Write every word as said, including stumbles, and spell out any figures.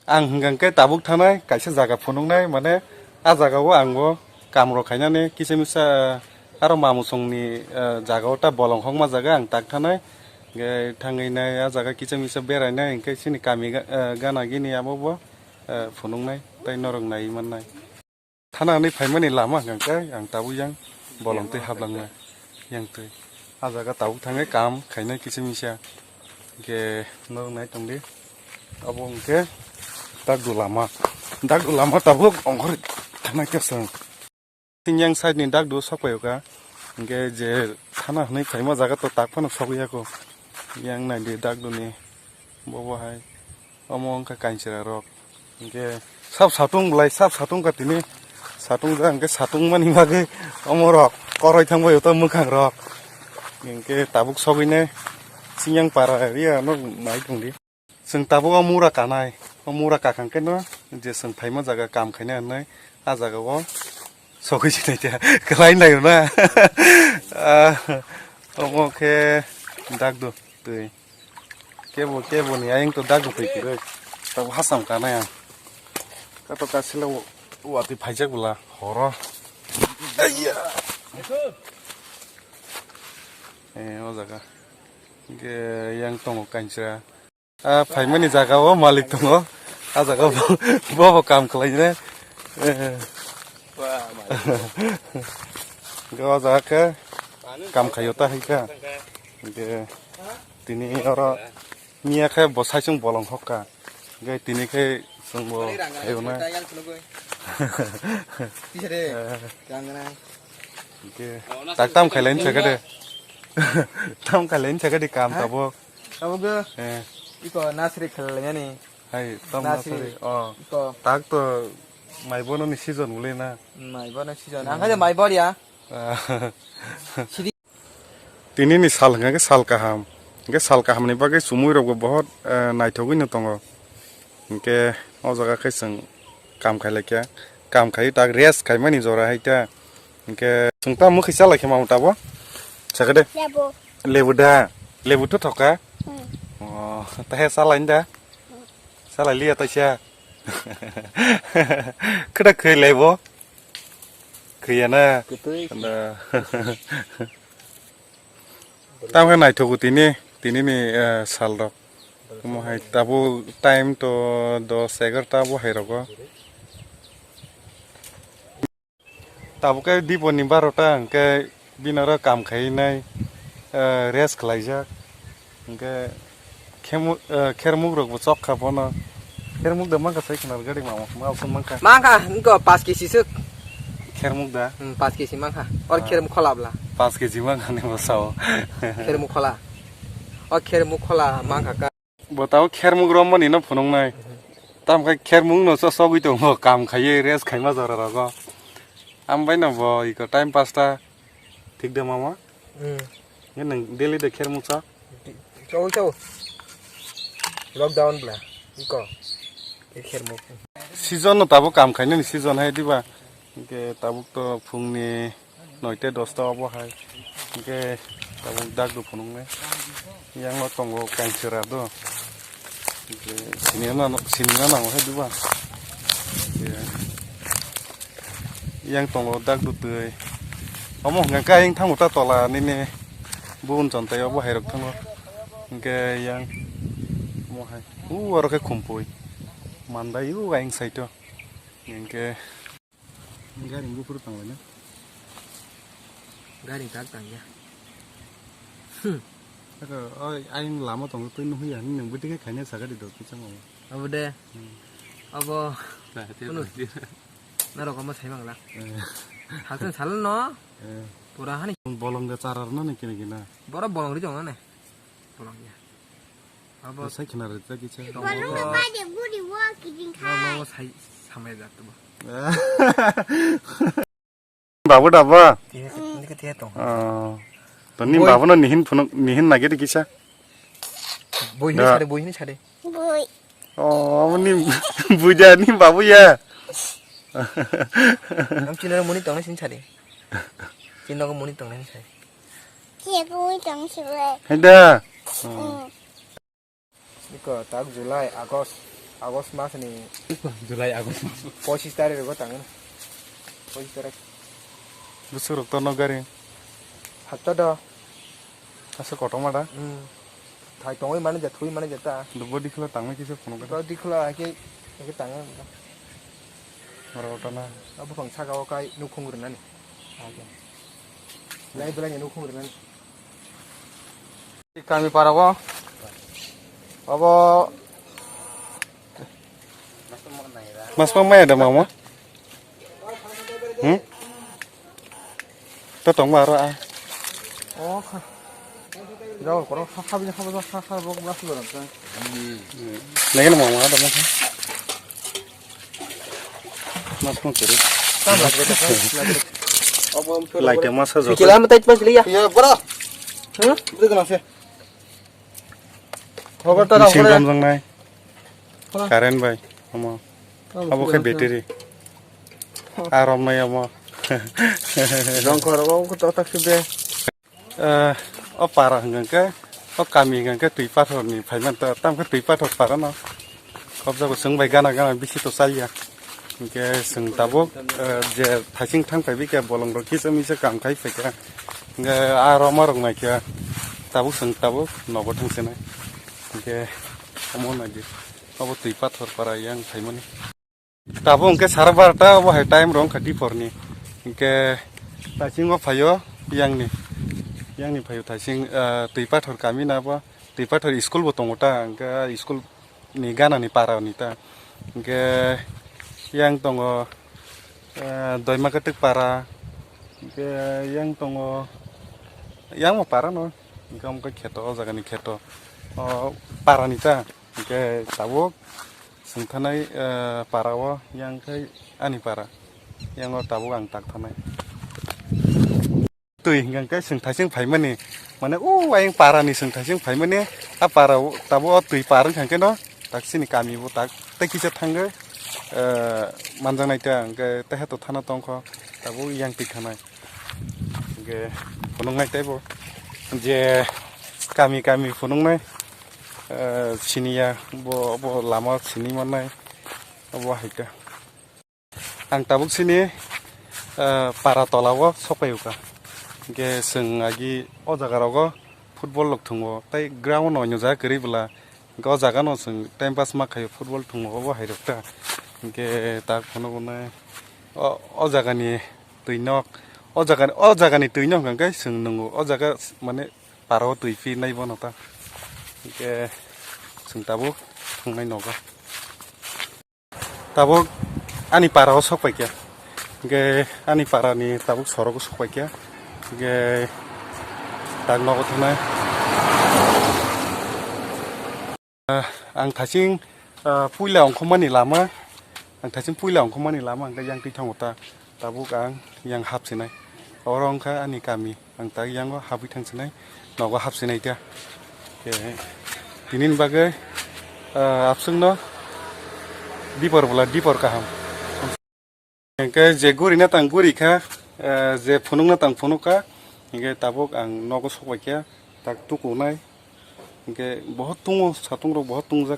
Ang hwnkha khe tabuk thanai kaisa jaga phunuknai, mane a jagao ang bo kam rok khainani kisa misa, aro mamung songni, eh, jagao ta bolong hokma jaga ang tak thanai. Hwnkhe thangwi nai a jaga kisa misa berainai, hwnkhe chini kami ga-, eh, gana gini abo bo, eh, phunuknai tei norok naiwi mannai. Thana hwnwi phaimani lama hwnkha khe ang tabuk yang bolong twi haplangnai, yang twi. A jaga tabuk thangwi kam khainai kisa misa. Hwnkhe norok nai tongdi. Abo hwnkhe dakdu lama. Dakdu lama tabuk ongkhor thana khe chwng. Yang side ni dakdu sok paio kha. Hwnkhe je thana hwnwi phaima jaga to tak phano sok ya kho. Yang naidi dakdu ni bobo hai. Omo wngkha kainchwra rok. Hwnkhe sab satung belai, sab satung kha tini. Satung jak hwnkhe satung mani bagwi omo rok koroi thang bai uto mwkhang rok. Hwnkhe tabuk sogwi nai Singyang para area no nai tongdi. Chwng tabuk o mura kanai. O mura kakhang khe no je chwng phaima jaga kam khaina hwnwi a jaga o sogwi sinai ta kwlai nai na. Ah, omo khe dakdu twi. Kebo, kebo ni ayang to dagu twi kwrwi. Tabo hasam kanai ang. Kato kasila watwi phaijak bwla horo. Aiya. Eh, o jaga. Hwnkhe yang tongo kainchwra. Ah, phaimani jaga o malik tongo. A jaga bo, bo, bo kam khlainai. Eh. Hwnkhe o jaga khe kam khaio ta hai kha. Hwnkhe tini oro miya khe bo saichung bolong hokka. Hwnkhe tini khe chwng bo khaio na. Hwnkhe tak tam khailai ni sakha de. Tam khailai ni sakha de kam tabuk. Tabuk de. Eh. Iko nasri khailai ni. Hai, tam nasri. Nasri. Oh. Iko. Tak to mai bono ni season wle na. Mai bono season. Ang khe mai bor ya. Ah. Sidi. Tini ni sal hwnkha khe sal kaham. Hwnkhe sal kaham ni bagwi chumui rok bo bohot, eh, naithogwi no tongo. Hwnkhe o jaga khe chwng kam khai lai kha. Kam khai tak rest khai mani jora hai ta. Hwnkhe chwng ta mwkhwi cha lai khe mamo tabo. Sakha de. Lebu. Lebu da. Lebu to thoka. Hmm. Oh, ta he cha lai da. Salai liya taisa. Kwda khwi laibo? Khwiya na? Kwtwi. Kwda. Tamo khe naithogo tini, tini ni, eh, sal rok. Omo hai tabuk time to dos egarta bo hai rogo. Tabuk khe dipor ni barota hwnkhe bini oro kam khai nai, eh, rest khlaijak. Hwnkhe khemu-, eh, khermuk rok bo chok kha bono. Khermuk da mankha sai khna gari mama, mama song mankha. Mankha, wngkha paanch kg swk. Khermuk da? Hmm, paanch kg mankha. Or ah, khermuk khola bla. Paanch kg mankha ni bwsao. Khermuk khola. O khermuk khola mankha ka. Bo tabo khermuk romani no phunuknai. Tamo khe khermuk no chosogwi tongo, kam khaiwi rest khaima jora rogo. Ambai no bo iko time pass ta thik de mama. Hmm. Nge nang daily de khermuk cha? Chau chau. Lockdown bla. Iko. Khermuk. Season no tabo kam khainani season hai diba. Hwnkhe tabuk to phungni noita dosta obo hai. Hwnkhe tabuk dakdu phunuknai. Yang no tongo kainchwra do. Hwnkhe sinina no, sinina nango hai diba. Hwnkhe yang tongo dakdu twi. Omo hwnkha khe ayang thango ta tola nini bun chontai obo hai rok thango. Hwnkhe yang omo hai. U aro khe khumpui. Mandai u ayang side o. Hwnkhe Gari buphuru tanglaina. Gari tak tangya. Hmm. Aka, oi, ain lama tongo twi nuhuya, nini nang bwtwi khe khaina sakha di do, kisa mama. Abo de. Hmm. Abo. Nah, tiap kunu. Narok omo sai mangla. Eh. Hasan sal no. Eh. Pura hani. Bolong de charar no ni kini kina. Boro bolong ri jong ne. Bolong ya. Abo sai khna rwjak kisa. Tongo. Bolong bai de guri wo kijing khai. Abo sai samai jak to. Babu daba? Tini ke, tini ke tong. Oh. To ni babu no nihin phunuk, nihin nagiri kisa. Bui hini sade, bui hini sade. Bui. Oh, abo ni bui da ni babu ya. Am chino muni tong sin sade. Chino muni tong sin sade. Chino muni tong sin sade. Heda. Hmm. Iko tak July, August. August mas ni July, August mas. Pochis tarikh rogo tangwi. Pochis tarikh. Bwswk rok torno gari. Hapta do. Asa kotorma da. Hmm. Thai tongwi mani ja, thwi mani ja ta. Dubo dikhla tangwi kisa phunuk. Dubo dikhla hai khe, hai khe tangwi. Oro otana. Abo phang saka o kai nukhung rwnani. Hai khe. Lai belai ni nukhung rwnani. Kami para bo. Abo. Mas pang maya da mama. Hmm? To tong ma ro a. Oh, kha. Jao, koro kha, kha, kha, kha, kha, kha, bok, bok, bok, bok. Nai na mama da mama. Mas pang kere. Tam lagre ta, lagre. Lai te masa jo. Kila ma tai pas liya. Ya, bro. Hmm? Bro, kana se. Khobor ta Bising rakhore. Gom jang nai. Khora. Current bai. Omo. Omo abo khe khora. Battery. Arom nai omo. Rong khoro ko to tak sibde. Eh, o para hwnkhe, o kami hwnkhe twi pathor ni phaiman ta, tam khe twi pathor para no. Kobjago chwng bai gana gana bisi to chaliya. Hwnkhe chwng tabuk, eh, je thaising thang phaibi khe bolong rok kisa misa kam khai phaikha. Hwnkhe aro ma rok naikha tabuk chwng tabuk nogo thang sinai. Hwnkhe omo naidi. Obo twi pathor para yang phaimani. Tabuk hwnkhe sara barota obo hai time rok wngkha diphor ni. Hwnkhe thaising o phaio yang ni. Yang ni phaio thaising, eh, twi pathor kami na bo. Twi pathor school bo tongo ta. Hwnkhe school ni gana ni para ni ta. Hwnkhe yang tongo, eh, Doima Katuk para, hwnkhe yang tongo, yang bo para no, hwnkhe omo khe kheto, o jaga ni kheto, o para ni ta, hwnkhe tabuk chwng thanai, eh, para o yang khe ani para, yang o tabuk ang tak thanai. Twi hwnkhe chwng thaising phaimani, mane o ayang para ni chwng thaising phaimani, a para o tabuk o twi par wngkha khe no tak chini kami bo tak tei kisa thangwi, eh, manjaknai ta hwnkhe tei hato thana tongkho tabuk yang twi thanai hwnkhe phunuknai tei bo je kami kami phunuknai, eh, siniya bo, bo lama sini mannai obo hai ta. Ang tabuk sini, eh, para tola o sokpai uka. Hingke chwng agi o jaga rogo football rok thwngo, tei ground no onyo jaga kwrwi bwla, hingke o jaga no chwng time pass ma khaio, football thwngo obo hai rok ta. Hingke tak phano bo nai o, o jaga ni twi nok, o jaga, o jaga ni twi nok hingke chwng nwngo, o jaga mane para o twi phi nai bono ta. Hingke chwng tabuk thwngnai nogo. Tabuk ani para o sok pai khe, hingke ani para ni tabuk sorok o sok pai khe, hingke tak nogo thangnai. Ah, ang thaching, ah, puila ongkhormani lama, ang thaching puila ongkhormani lama hingke yang twi thango ta. Tabuk ang yang hapsinai. Oro wngkha ani kami. Ang tak yango habwi thangsinai. Nogo hapsinai khe. Khe tinini bagwi, ah, abswkno dipor bwla dipor kaham. Hingke je gurina tang guri kha, ah, je phunukna tang phunuk kha. Hingke tabuk ang nogo sokbai khe tak tukunai. Hingke bohot tungo, satung rok bohot tungjak,